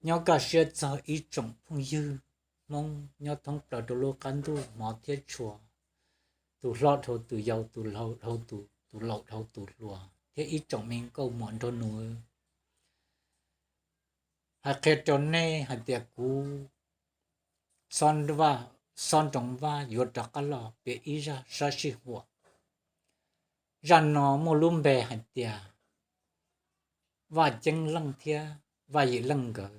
Nyob kaj siab txog ib tsoom phooj ywg Hmoob nyob thoob plaws rau lub qab ntuj hmov thiab tshua, tus hlob dhau tus yau, tus laus dhau tus, tus laus dhau tus hluas thiab ib tsoom me nkauj muam nraug nus. Hais qhia rau nej hais tias kuv Xob Nroov Vaj yuav rov qab los piav ib zaj sab sij huam. Zaj no muaj lub npe hais tias Vaj Ceeb Leej thiab Vaj Yim Leej nkawd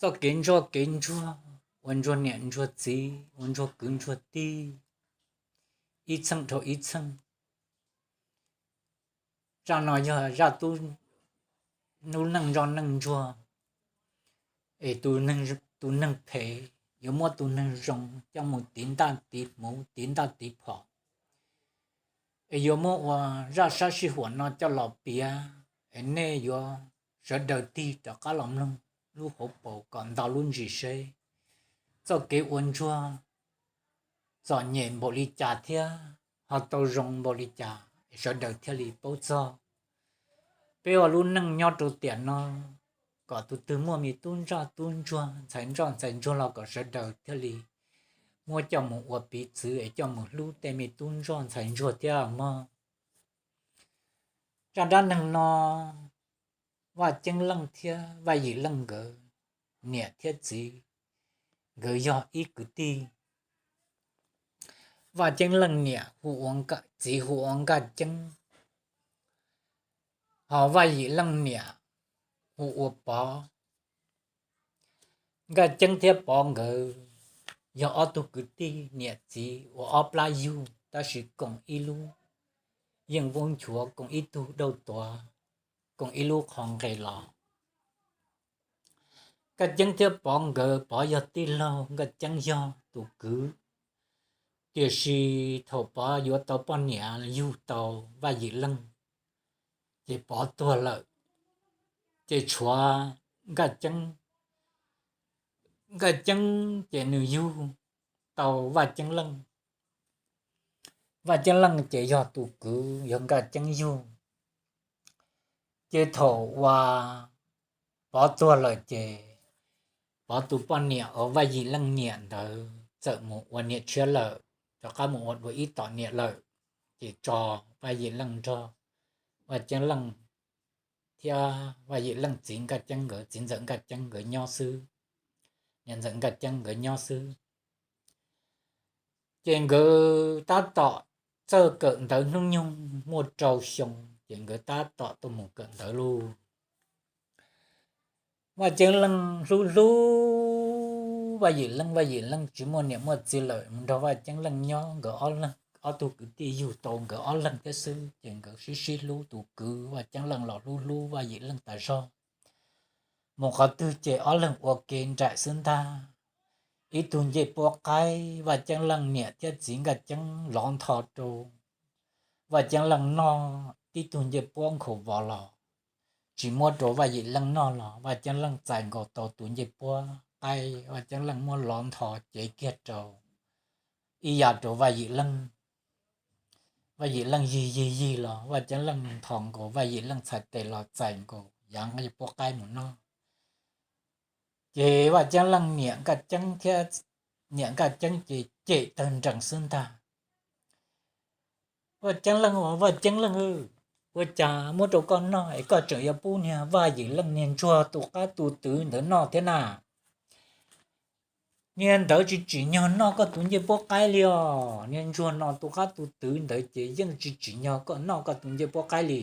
txoj kev ntsoj kev ntsuag, ua ntsuag niam ntsuag txiv, ua ntsuag kwv ntsuag tij, ib txheej dhau ib txheej. Zaj no yog zaj tub, lub neej ntsoj neej ntsuag, es tus neeg phem yuav muab tus neeg zoo coj mus tiv ntaj tiv hmuv, tiv ntaj tiv phom. Es yuav muab ua zaj sab sij huam no coj los piav, es nej yuav sawv daws tig rov qab los mloog lub hauv paus kom ntau lub ntsis seb txoj kev ua ntsuag txom nyem npaum li cas thiab ho tau zoo npaum li cas, sawv daws thiaj li paub txog peb ua lub neej nyob rau tiam no, kom tus twg muaj me tub ntsoj tub ntsuag, ntxhais ntsoj ntxhais ntsuag los kom sawv daws thiaj li muab coj mus ua piv txwv es coj mus hlub tej me tub ntsoj ntxhais ntsuag thiab mog. Zaj dab neeg no, Vaj Ceeb Leej thiab Vaj Yim Leej nkawd niam thiab txiv, nkawd yog ib kwv tij. Vaj Ceeb Leej niam hu ua, txiv hu ua Nkaj Ceeb, ho Vaj Yim Leej niam hu ua Pov. Nkaj Ceeb thiab Pov nkawd yog ob tug kwv tij niam txiv ua ob plab yug tab sis koom ib lub yeej vaub nchuav, koom ib tug dauj tuav, koom ib lub qhov nqe los. Nkaj Ceeb thiab Pov nkawd, Pov yog tij laug, Nkaj Ceeb yog tus kwv. Tiam sis thaum Pov yuav tau poj niam yug tau Vaj Yim Leej, ces Pov tuag lawm, ces tshuav Nkaj Ceeb. Nkaj Ceeb ces nws yug tau Vaj Ceeb Leej. Vaj Ceeb Leej ces yog tus kwv, yog Nkaj Ceeb yug. Ces thaum uas Pov tuag lawm ces Pov tus poj niam uas Vaj Yim Leej niam ntawd txawm mus ua niam tshiab lawm, rov qab mus ua dua ib tom niam lawm, ces tso Vaj Yim Leej nrog Vaj Ceeb Leej thiab Vaj Yim Leej txiv Nkaj Ceeb nkawd, txiv ntxawm Nkaj Ceeb nkawd nyob xwb, niam ntxawm Nkaj Ceeb nkawd nyob xwb. Ces nkawd tab tom txawj kawm ntawv, hnub nyoog muaj rau xyoo, ces nkawd tab tom tuaj mus kawm ntawv lauj. Vaj Ceeb Leej hlub hlub Vaj Yim Leej, Vaj Yim Leej tsis muaj niam muaj txiv lawm, mus nrog Vaj Ceeb Leej nyob, nkawd ob leeg ob tug kwv tij yug tau nkawd ob leeg thiab xwb, ces nkawd sib sib hlub, tus kwv Vaj Ceeb Leej los hlub hlub Vaj Yim Leej tas zog. Mus qhov twg ces ob leeg ua ke nraim xwb ntag. Ib tug ncej puab qaib, Vaj Ceeb Leej niam thiab txiv Nkaj Ceeb lov ntho rau Vaj Ceeb Leej noj, tib tug ncej puab nkhaus vos los tsis muab rau Vaj Yim Leej noj los Vaj Ceeb Leej txais nkaus tau tus ncej puab qaib, Vaj Ceeb Leej muab lov ntho cev kiag rau ib yam rau Vaj Yim Leej. Vaj Yim Leej yig yig yig los Vaj Ceeb Leej ntho nkaus Vaj Yim Leej txhais tes los txais nkaus yav ncej puab qaib mus noj. Ces Vaj Ceeb Leej niam Nkaj Ceeb thiab, niam Nkaj Ceeb ces cem tawg nrees xwb ntag. Vaj Ceeb Leej, Vaj Ceeb Leej, ua cas muab rau koj noj es koj tseem yuav pub niag Vaj Yim Leej niag ntsuag tus qab tus twv ntawd noj thiab na? Niag ntawd tsis tsim nyog noj koj tus ncej puab qaib li os. Niag ntsuag no tus qab tus twv ntawd ces yeej tsis tsim nyog koj noj koj tus ncej puab qaib li.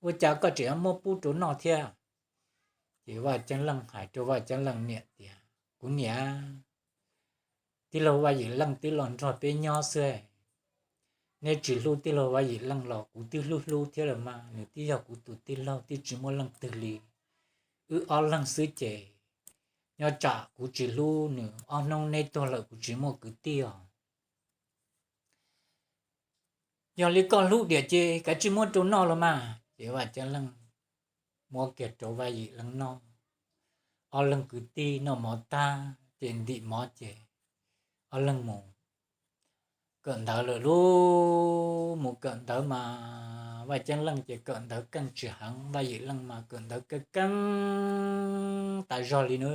Ua cas koj tseem yuav muab pub rau noj thiab? Ces Vaj Ceeb Leej hais rau Vaj Ceeb Leej niam tias, kuv niam, tij laug Vaj Yim Leej twb los nrog peb nyob xwb. Neb tsis hlub tij laug Vaj Yim Leej los kuv twb hlub hlub thiab los mas, nws twb yog kuv tus tij laug, twb tsis muaj leej twg li. Wb ob leeg xwb ces nyob tsam kuv tsis hlub nws, ob hnub neb tuag lawm kuv tsis muaj kwv tij os. Yog li koj hlub diam ces kav tsij muab rau noj los mas. Ces Vaj Ceeb Leej muab kiag rau Vaj Yim Leej noj. Ob leeg kwv tij noj mov tag ces ntim mov ces ob leeg mus kawm ntawv lawm lauj. Mus kawm ntawv mas Vaj Ceeb Leej ces kawm ntawv keej tsis heev, Vaj Yim Leej mas kawm ntawv keej keej tas zog li na.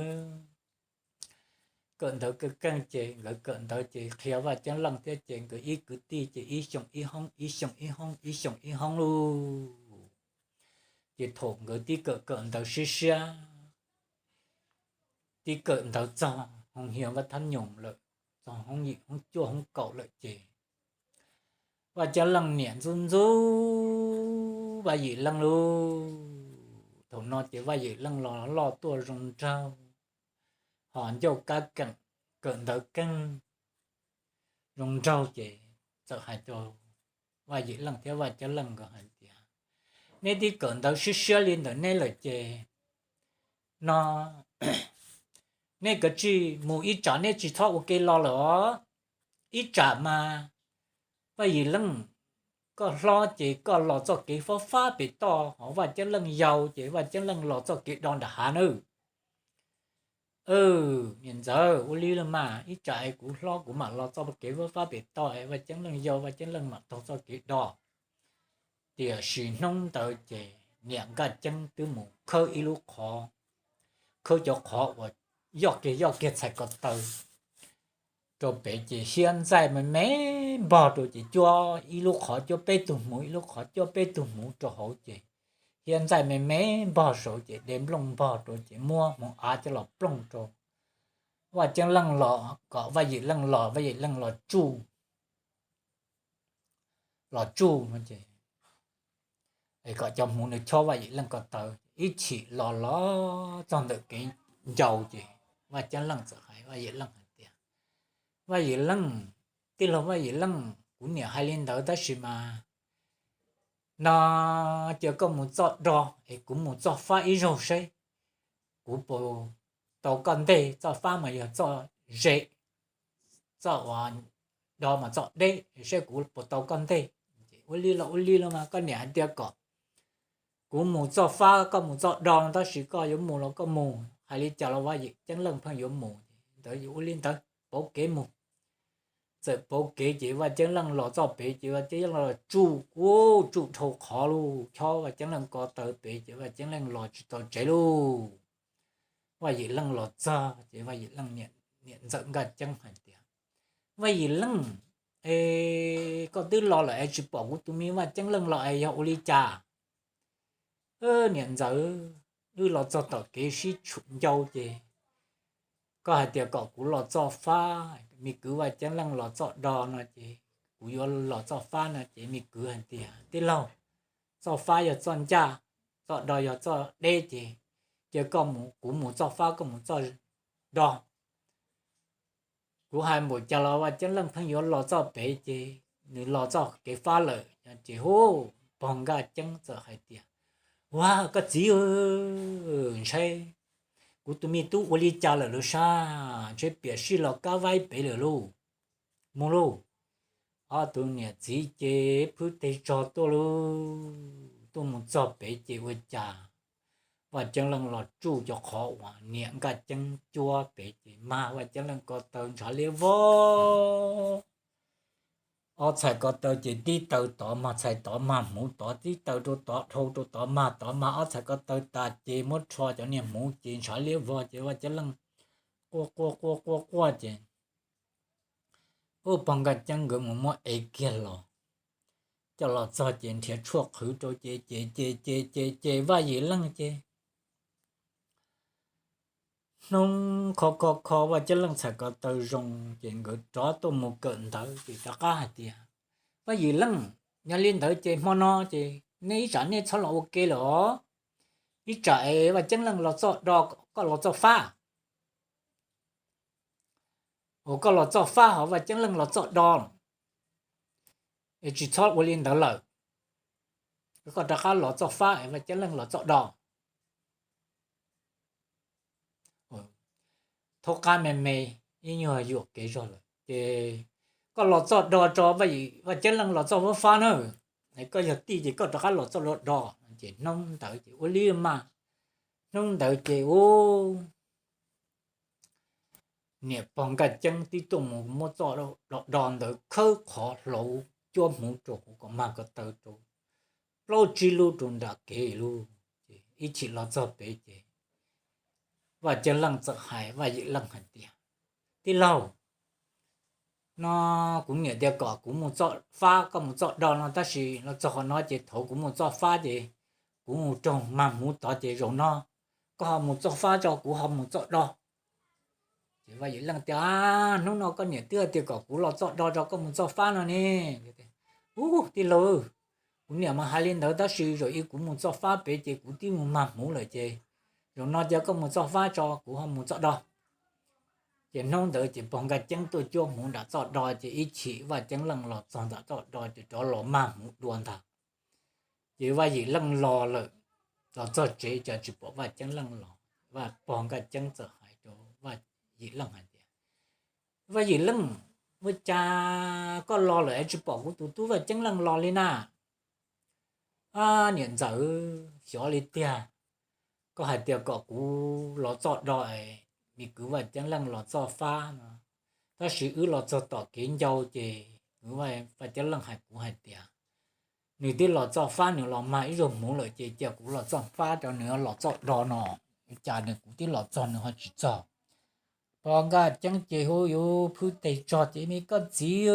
Kawm ntawv keej keej ces nkawd kawm ntawv ces qhia Vaj Ceeb Leej thiab ces nkawd ib kwv tij ces ib xyoos ib hoob, ib xyoos ib hoob, ib xyoos ib hoob lauj. Ces thaum nkawd tib kawm kawm ntawv siab siab, tib kawm ntawv txog hoo hias Vaj Thab Nyoos lawm, txog hoob yim hoob cuaj hoob kaum lawm ces Vaj Ceeb Leej niam ntxub ntxub Vaj Yim Leej lauj. Thaum no ces Vaj Yim Leej los loj tuaj zoo nraug, ho ncauj kab keem, kawm ntawv keej zoo nraug ces txawm hais rau Vaj Yim Leej thiab Vaj Ceeb Leej nkawd hais tias, neb tib kawm ntawv siab siab li ntawm neb lawm ces no neb kav tsij mus ib tsam, neb tsis txhob ua ke los lawm os. Ib tsam mas Vaj Yim Leej koj hlob ces koj los txoj kev fab fab pem toj, ho Vaj Ceeb Leej yau ces Vaj Ceeb Leej los txoj kev do nram hav nawb. Niam ntxawm, ua li los mas ib tsam es kuv hlob kuv mam los txoj kev fab fab pem toj es Vaj Ceeb Leej yau Vaj Ceeb Leej mam taug txoj kev do. Tiam sis hnub ntawd ces niam Nkaj Ceeb twb mus khawb ib lub qhov, khawb cov qhov uas yoj kiag yoj kiag txhais ko taw rau pem ces hiab ntxaij me me npog rau ces cuab ib lub qhov cuab peb tug hmuv, ib lub qhov cuab peb tug hmuv rau hauv ces hiab ntxaij me me npog saud ces de nplooj npog rau ces muab hmoov av coj los plooj rau Vaj Ceeb Leej los kom Vaj Yim Leej los, Vaj Yim Leej los tsuj, los tsuj no ces kom cov hmuv nws chob Vaj Yim Leej ko taw. Ib chim los los txog ntawm kev ncau ces Vaj Ceeb Leej txawm hais Vaj Yim Leej hais tias, Vaj Yim Leej, tij laug Vaj Yim Leej, kuv niam hais li ntawd tab sis mas no cia koj mus txoj do es kuv mus txoj fab ib zaug seb kuv puas tau koj ntej. Txoj fab mas yog txoj ze, txoj uas do mas txoj deb, seb kuv puas tau koj ntej. Ua li los ua li los mas koj niam hais tias kom kuv mus txoj fab koj mus txoj do no tab sis koj yuav mus los koj mus, hais li cas los Vaj Yim Ceeb Leej pheej yuav mus. Ntawd ua li ntawd pauv kev mus. Txawm pauv kev ces Vaj Ceeb Leej los txoj pem ces Vaj Ceeb Leej los tsuj, ua tsuj dhau qhov lauj, chob Vaj Ceeb Leej ko taw pem ces Vaj Ceeb Leej los tsis tau tsev lauj. Vaj Yim Leej los txog ces Vaj Yim Leej niam ntxawm Nkaj Ceeb hais tias, Vaj Yim Leej, es koj twb los lawm es tsis pom kuv tus me Vaj Ceeb Leej los es yog ua li cas? Niam ntxawm, wb los txog tom kev sib tshuam ncau ces koj hais tias kom kuv los txoj fab, me kwv Vaj Ceeb Leej los txoj do no ces kuv yuav los txoj fab no ces me kwv hais tias, tij laug, txoj fab yog txoj ncaj, txoj do yog txoj deb ces cia koj mus, kuv mus txoj fab koj mus txoj do. Kuv hais npaum cas los Vaj Ceeb Leej pheej yuav los txoj pem ces nws los txoj kev fab lawm ces hu, pog Nkaj Ceeb txawm hais tias, ua koj txiv, ntshai kuv tus me tub ua li cas lawm lauj sab, ntshe piam sij los kab vaib pem lawm lauj. Mus lauj. Ob tug niam txiv ces phwb teg tsog tuaj lauj, tuaj mus txog pem ces ua cas Vaj Ceeb Leej los tsuj cov qhov uas niam Nkaj Ceeb cuab pem ces mag Vaj Ceeb Leej ko taw ntshav liab vog. Ob txhais ko taw ces tib taw tod mag txhais tod mag hmuv tod, tib taw rau tod dhau rau tod mag tod mag ob txhais ko taw tas ces muab rho cov niag hmuv ces ntshav liab vog ces Vaj Ceeb Leej quaj quaj quaj quaj quaj ces ub, pog Nkaj Ceeb nkawd mus muab ev kiag los, coj los txog ces nrhiav tshuaj qhwv rau ces ces ces ces ces ces Vaj Yim Leej ces hnub kho kho kho Vaj Ceeb Leej txhais ko taw zoo ces nkawd rov tuaj mus kawm ntawv ces rov qab hais tias, Vaj Yim Leej, yog li ntawd ces hmo no ces nej ib tsam nej txhob los ua ke lawm os. Ib tsam es Vaj Ceeb Leej los txoj do, koj los txoj fab, uas koj los txoj fab ho Vaj Ceeb Leej los txoj do, es tsis txhob ua li ntawd lawm. Koj rov qab los txoj fab es Vaj Ceeb Leej los txoj do. Thaub qab me me ib nyuag yuam kev zog lawm ces koj los txoj do tso, Vaj Ceeb Leej los txoj fab fab na. Koj yog tij ces koj rov qab los txoj do do. Ces hnub ntawd ces ua li mas, hnub ntawd ces ub, niam pog Nkaj Ceeb tib tuaj mus muab txoj do do ntawd khawb qhov hlauv cuab hmuv rau hauv kom mag ko taw rau plaub tsib lub rau nram kev lug. Ces ib chim los txog pem ces Vaj Ceeb Leej txawm hais Vaj Yim Leej hais tias, Tij laug, no kuv niam tias kom kuv mus txoj fab, koj mus txoj do no, tab sis los txog qhov no ces thaum kuv mus txoj fab ces kuv mus raug mag hmuv tod, ces zaum no koj ho mus txoj fab tso, kuv ho mus txoj do. Ces Vaj Yim Leej tias, Hnub no koj niam twb hais tias kom kuv los txoj do tso, koj mus txoj fab no ne. Ub, tij laug, kuv niam mas hais li ntawd, tab sis zaum ib kuv mus txoj fab pem ces kuv twb mus mag hmuv lawm, ces zaum no cia koj mus txoj fab tso, kuv ho mus txoj do. Ces hnub ntawd ces pog Nkaj Ceeb tuaj cuab hmuv nram txoj do, ces ib chim Vaj Ceeb Leej los txog nram txoj do ces rov los mag hmuv dua ntag. Ces Vaj Yim Leej los lawm, los txog tsev cas tsis pom Vaj Ceeb Leej los. Vaj, pog Nkaj Ceeb txawm hais rau Vaj Yim Leej hais tias, Vaj Yim Leej, ua cas koj los lawm es tsis pom kuv tus tub Vaj Ceeb Leej los li na? Niam ntxawm, xyov li tiag, koj hais tias kom kuv los txoj do es me kwv Vaj Ceeb Leej los txoj fab no, tab sis wb los txog tom kev ncau ces kwv Vaj Ceeb Leej hais kuv hais tias nws twb los txoj fab, nws los mag ib zaug hmuv lawm, ces cia kuv los txoj fab rau nws los txoj do no. Cas nws, kuv twb los txog nws ho tsis txog. Pog Nkaj Ceeb ces hu yuav phwb tes tsog ces, Me koj txiv,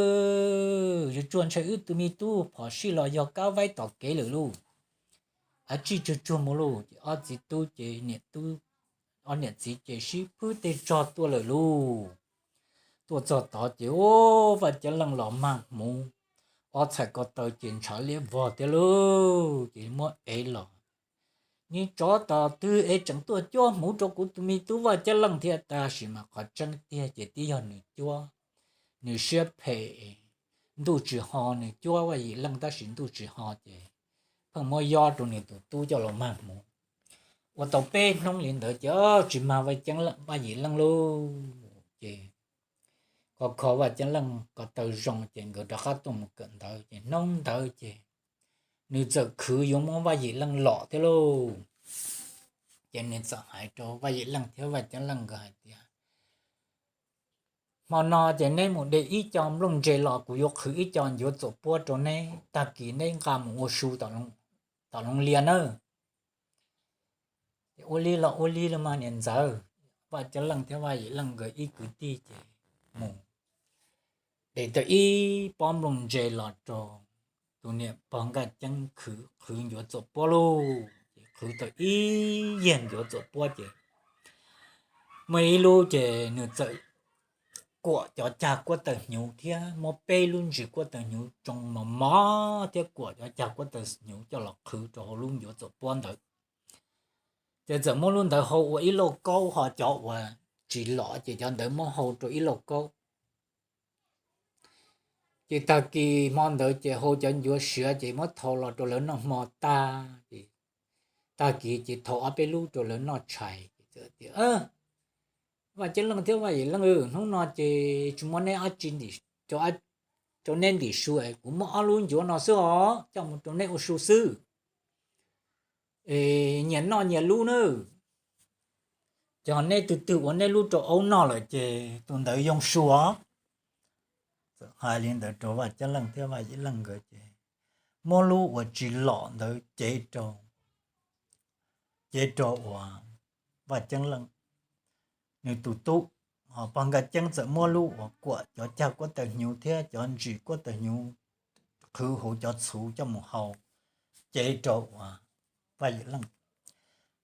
yuav tsuag ntshai wb tus me tub phom sij los yog kab vaib tom kev lawm lauj. Av tsij tsuag tsuag mus lauj. Ces ob txiv tub ces, ob niam txiv ces sib phwb tes tsog tuaj lawm lauj. Tuaj txog tod ces ub, Vaj Ceeb Leej los mag hmuv, ob txhais ko taw ces ntshav liab vog thiab lauj. Ces muab ev los, Niag tsov tom twg es tseem tuaj cuab hmuv rau kuv tus me tub Vaj Ceeb Leej thiab? Tab sis mas qhov tseeb tiag ces twb yog nws cuab, nws siab phem, ntuj tsis ho, nws cuab Vaj Yim Leej tab sis ntuj tsis ho ces pheej muab yob rau nws tus tub coj los mag hmuv. Ua tau peb hnub li ntawd ces tsis mag Vaj Yim Leej lauj. Ces kho kho Vaj Ceeb Leej ko taw zoo ces nkawd rov qab tuaj mus kawm ntawv. Ces hnub ntawd ces nws txawm khwv yuav muab Vaj Yim Leej lom thiab lauj. Ces nws txawm hais rau Vaj Yim Leej thiab Vaj Ceeb Leej nkawd hais tias, Hmo no ces neb mus de ib co nplooj ntse los, kuv yuav qhwv ib co ncuav txuas puab rau neb, tag kis neb nqa mus ua su tom Loos Lias nawb. Ces ua li los ua li los mas niam ntxawm. Vaj Ceeb Leej thiab Vaj Yim Leej nkawd ib kwv tij ces mus de tau ib pob nplooj ntse los rau tus niam pog Nkaj Ceeb khwv, qhwv ncuav txuas puab lauj. Ces qhwv tau ib yag ncuav txuas puab ces muaj ib lub ces nws txawm kuam cov cag kuab taw hnyuv thiab muab peb lub ntsis kuab taw hnyuv tsoo mos mos thiab kuam cov cag kuab taw hnyuv coj los qhwv rau hauv lub ncuav txuas puab ntawd. Ces txawm muab lub ntawd hau ua ib lauj kaub, ho cov uas tsis lom ces cov ntawd muab hau rau ib lauj kaub. Ces tag kis hmo ntawd ces hau cov ncuav siav ces muab thau los rau lawv noj hmo tag ces, tag kis ces thau ob peb lub rau lawv noj tshais ces txawm tias, Vaj Ceeb Leej thiab Vaj Yim Leej, hnub no ces tsis muab neb ob tsi, rau neb ntim su, kuv muab ob lub ncuav no xwb os, coj mus rau neb ua su xwb. Nyias noj nyias lub nawb. Ces neb tus twg ua neb lub rau aub noj lawm ces tus ntawd yoo su os. Txawm hais li ntawd rau Vaj Ceeb Leej thiab Vaj Yim Leej nkawd ces muab lub uas tsis lom ntawd cev rau, cev rau uas Vaj Ceeb Leej nws tus tub. Ho pog Nkaj Ceeb txawm muab lub uas kuam cov cag kuab taw hnyuv thiab cov ntsis kuab taw hnyuv qhwv hauv cov txhuv coj mus hau cev rau uas Vaj Yim Leej.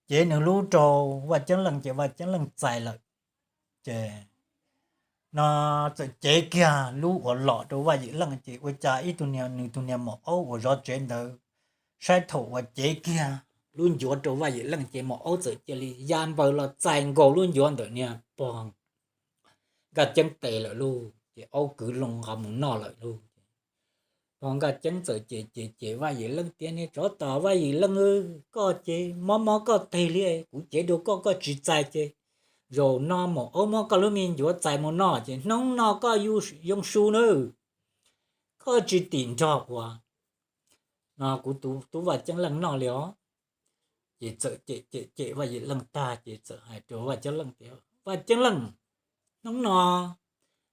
Cev nws lub rau Vaj Ceeb Leej ces Vaj Ceeb Leej txais lawm. Ces no txawm cev kiag lub uas lom rau Vaj Yim Leej ces ua cas ib tug niag, nws tus niag maum aub uas zov tsev ntawd saib thaum uas cev kiag lub ncuav rau Vaj Yim Leej ces maum aub txawm cia li ya npaws los txais nkaus lub ncuav ntawm niag pog Nkaj Ceeb tes lawm lauj. Ces aub kwv loo nqa mus noj lawm lauj. Pog Nkaj Ceeb txawm ces ces ces Vaj Yim Leej tias, Niag tsov tom Vaj Yim Leej, koj ces mob mob koj tes li, kuv cev rau koj koj tsis txais ces zaum no maum aub muab koj lub me ncuav txais mus noj ces hnub no koj yoo su nawb. Koj tsis tim nrog uas no kuv tus tub Vaj Ceeb Leej noj li os. Ces txawm cem cem cem Vaj Yim Leej tag ces txawm hais rau Vaj Ceeb Leej tias, Vaj Ceeb Leej, hnub no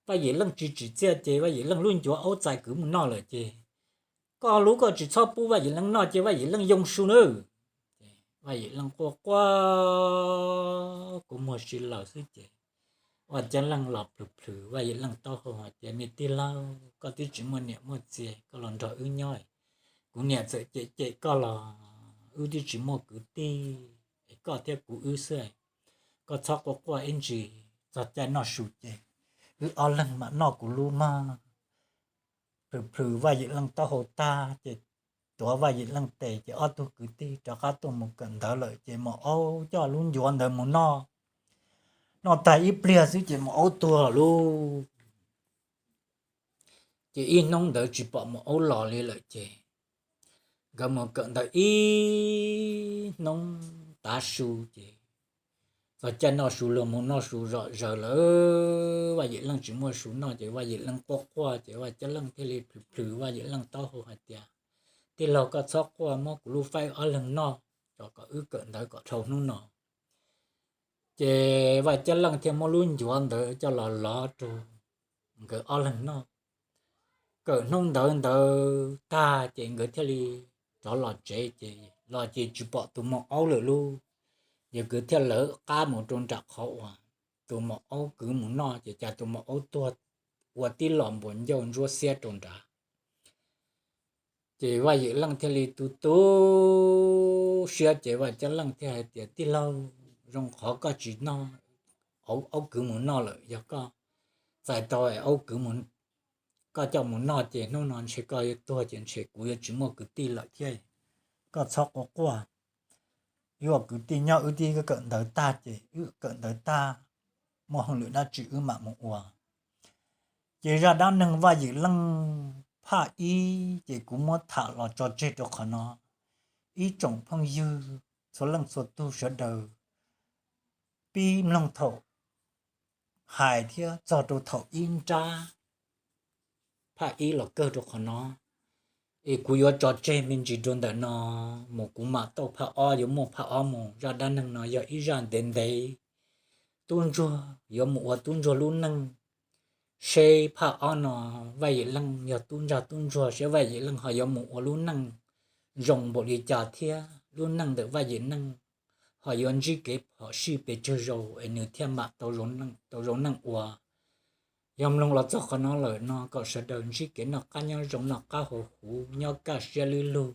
Vaj Yim Leej tsis tsim txiaj ces Vaj Yim Leej lub ncuav aub txais kwv mus noj lawm ces koj lub koj tsis txhob pub Vaj Yim Leej noj ces Vaj Yim Leej yoo su nawb. Vaj Yim Leej quaj quaj kua muag si laws xwb ces Vaj Ceeb Leej los plhws plhws Vaj Yim Leej taub hau hais tias, Me tij laug, koj twb tsis muaj niam muaj txiv, koj los nrog wb nyob, kuv niam txawm cem cem koj los wb twb tsis muaj kwv tij, es koj thiab kuv wb xwb. Koj txhob quaj quaj ib ntsis, txog caij noj su ces wb ob leeg mam noj kuv lub mog. Plhws plhws Vaj Yim Leej taub hau tag ces tuav Vaj Yim Leej tes ces ob tug kwv tij rov qab tuaj mus kawm ntawv lawm ces maum aub coj lub ncuav ntawd mus noj. Noj tag ib pliag xwb ces maum aub tuag lawm lauj. Ces ib hnub ntawd tsis pom maum aub los li lawm ces nkawd mus kawm ntawv ib hnub tav su ces txog caij noj su, luag mus noj su zom zaws lawm, Vaj Yim Leej tsis muaj su noj ces Vaj Yim Leej quaj quaj ces Vaj Ceeb Leej thiaj li plhws plhws Vaj Yim Leej taub hau hais tias, Tij laug, koj txhob quaj, muab kuv lub faib ob leeg noj tso kom wb kawm ntawv kom dhau hnub no. Ces Vaj Ceeb Leej thiaj muab lub ncuav ntawd coj los lov rau nkawd ob leeg noj. Kawm hnub ntawd ntawd tag ces nkawd thiaj li rov los tsev ces los ces tsis pom tus maum aub lawm lauj. Ces nkawd thiaj lawv qab mus rau nram qhov uas tus maum aub kwv mus noj ces cas tus maum aub tuag ua tib los npuas ncauj ntsuab xiab rau nrad. Ces Vaj Yim Leej thiaj li tu tu siab ces Vaj Ceeb Leej thiaj hais tias, Tij laug, zoo qhov koj tsis noj, aub kwv mus noj lawm, yog koj txais tau aub kwv, koj coj mus noj ces hnub no ntshe koj yuav tuag ces ntshe kuv yuav tsis muaj kwv tij lawm thiab. Koj txhob quaj quaj, wb ua kwv tij nyob wb twb kawm ntawv tag ces wb kawm ntawv tag, muaj hauj lwm dab tsi wb mam mus ua. Ces zaj dab neeg Vaj Yim Leej phaj ib ces kuv muab tham los tso tseg rau qhov no. Ib tsoom phooj ywg txhua leej txhua tug sawv daws pib mloog thaum hais thiab txog rau thaum ib nrab phaj ib los kawg rau qhov no. Es kuv yuav tso tseg me ntsis rau ntawm no mus, kuv mam tau phaj ob, yuav muaj phaj ob mus. Zaj dab neeg no yog ib zaj ntev ntev, tub ntsuag yuav mus ua tub ntsuag lub neej. Seb phaj ob no Vaj Yim Leej yog tub ntsuag, tub ntsuag seb Vaj Yim Leej ho yuav mus ua lub neej zoo npaum li cas thiab lub neej ntawm Vaj Yim Leej ho yuav ntsib kev phom sij pes tsawg zaus es nws thiaj mam tau zoo neej ua. Yog mloog los txog qhov no lawm no kom sawv daws ntsib kev noj qab nyob zoo, noj qab haus huv, nyob kaj siab lwb lug.